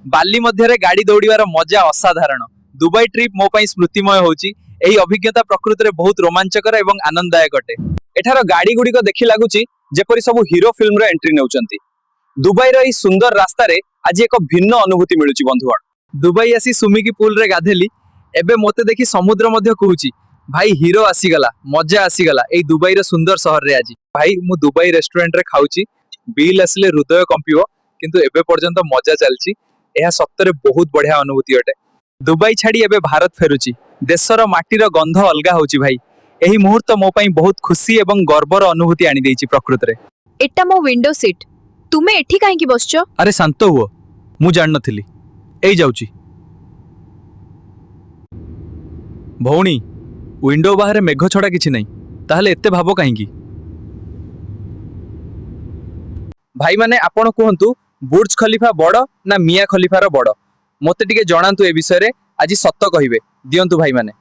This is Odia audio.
ବାଲି ମଧ୍ୟରେ ଗାଡି ଦୌଡ଼ିବାର ମଜା ଅସାଧାରଣ। ଦୁବାଇ ଟ୍ରିପ୍ ମୋ ପାଇଁ ସ୍ମୃତିମୟ ହେଉଛି। ଏହି ଅଭିଜ୍ଞତା ପ୍ରକୃତରେ ବହୁତ ରୋମାଞ୍ଚକର ଏବଂ ଆନନ୍ଦଦାୟକ ଅଟେ। ଏଠାର ଗାଡି ଗୁଡ଼ିକ ଦେଖି ଲାଗୁଛି ଯେପରି ସବୁ ହିରୋ ଫିଲ୍ମର ଏଣ୍ଟ୍ରି ନେଉଛନ୍ତି। ଦୁବାଇର ଏହି ସୁନ୍ଦର ରାସ୍ତାରେ ଆଜି ଏକ ଭିନ୍ନ ଅନୁଭୂତି ମିଳୁଛି। ବନ୍ଧୁଗଣ, ଦୁବାଇ ଆସି ସୁମିକି ପୁଲରେ ଗାଧେଲି। ଏବେ ମୋତେ ଦେଖି ସମୁଦ୍ର ମଧ୍ୟ କହୁଛି, "ଭାଇ, ହିରୋ ଆସିଗଲା, ମଜା ଆସିଗଲା ଏଇ ଦୁବାଇର ସୁନ୍ଦର ସହରରେ ଆଜି।" ଭାଇ, ମୁଁ ଦୁବାଇ ରେଷ୍ଟୁରାଣ୍ଟରେ ଖାଉଛି। ବିଲ୍ ଆସିଲେ ହୃଦୟ କମ୍ପିବ, କିନ୍ତୁ ଏବେ ପର୍ଯ୍ୟନ୍ତ ମଜା ଚାଲିଛି। ଏହା ସତରେ ବହୁତ ବଢିଆ ଅନୁଭୂତି ଅଟେ। ଦୁବାଇ ଛାଡି ଏବେ ଭାରତ ଫେରୁଛି। ଦେଶର ମାଟିର ଗନ୍ଧ ଅଲଗା ହଉଛି ଭାଇ। ଏହି ମୁହୂର୍ତ୍ତ ମୋ ପାଇଁ ବହୁତ ଖୁସି ଏବଂ ଗର୍ବର ଅନୁଭୂତି ଆଣିଦେଇଛି ପ୍ରକୃତରେ। ଏଟା ମୋ ୱିଣ୍ଡୋ ସିଟ୍। ତୁମେ ଏଠି କାହିଁକି ବସିଛ? ଆରେ, ଶାନ୍ତ ହୁଅ, ମୁଁ ଜାଣିନଥିଲି। ଏଇ ଯାଉଛି। ଭଉଣୀ, ୱିଣ୍ଡୋ ବାହାରେ ମେଘ ଛଡ଼ା କିଛି ନାହିଁ, ତାହେଲେ ଏତେ ଭାବ କାହିଁକି? ଭାଇମାନେ, ଆପଣ କୁହନ୍ତୁ, ବୁର୍ଜ ଖଲିଫା ବଡ଼ ନା ମିଆ ଖଲିଫାର ବଡ଼? ମୋତେ ଟିକେ ଜଣାନ୍ତୁ ଏ ବିଷୟରେ। ଆଜି ସତ କହିବେ ଦିଅନ୍ତୁ ଭାଇମାନେ।